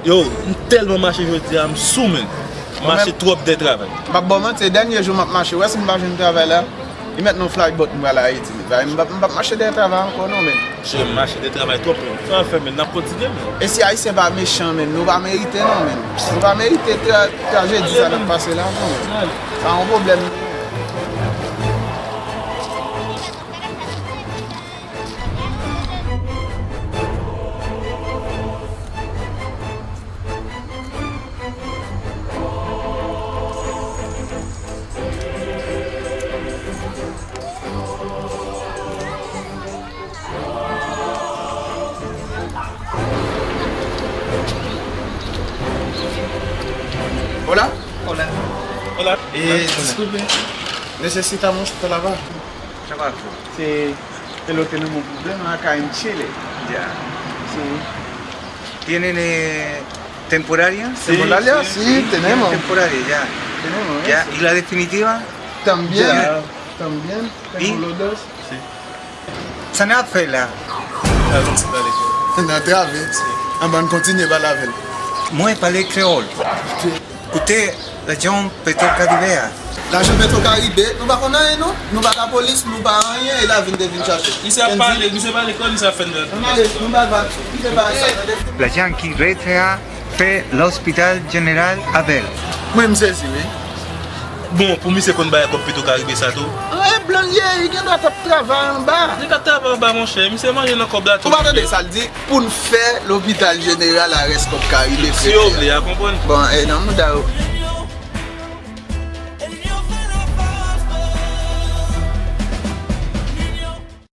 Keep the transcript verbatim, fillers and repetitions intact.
Yo, m tèlman mache jodi a, m sou men. M mache twòp dèyè travay. M p ap ba w manti, dènye jou m ap mache, w wè si m pa jwenn travay la, li mèt nan fly boat m pral Ayiti. Li va, m p ap, m p ap mache dèyè travay ankò non, men. Monchè, m mache dèyè travay twòp, men. Sa fè, men, n ap kontinye, men. E si Ayisyen pa mechan, men, nou pa merite non, men. Nou pa merite tra-, trajedi sa n ap pase la non, men. Sa yon pwoblèm. Hola. Hola. Hola. Eh, disculpe. Necesitamos trabajo. Trabajo. Sí, es lo que tenemos problema acá en Chile. Ya. Sí. ¿Tienen eh, temporaria? Sí, temporaria, sí, sí, sí, tenemos. Temporaria, ya. Tenemos. Ya, eso. ¿Y la definitiva? También, ya, también. ¿Y? Tenemos los dos. Sí. Sa n ap fè la? Nan trave. Anben, n kontinye pale avè l. Mwen pale kreyòl. Koute, lajan Petro Caribe a. Lajan Petro Caribe, nou pa konn anyen non. Nou pa lapolis, nou pa anyen, e lavi n te vin chache. Misye ap pale, misye pale kreyòl, misye ap fè n. Ann ale, nou pa, pa, kite bagay sa, tande. Lajan ki rete a, fè L'Hôpital Général avè l. Mwen, m sezi, wi. Bon, pou misye konn bay kòb Petro Caribe sa tou. An, e blan l ye, li gen dwa t ap travay anba. Li ka travay anba, monchè, misye manje nan kòb la tou. Ou pa tande sa l di? Pou n fè L'Hôpital Général a rès kòb Caribe. Si yo vle, a konprann. Bon, e nan mouda yo.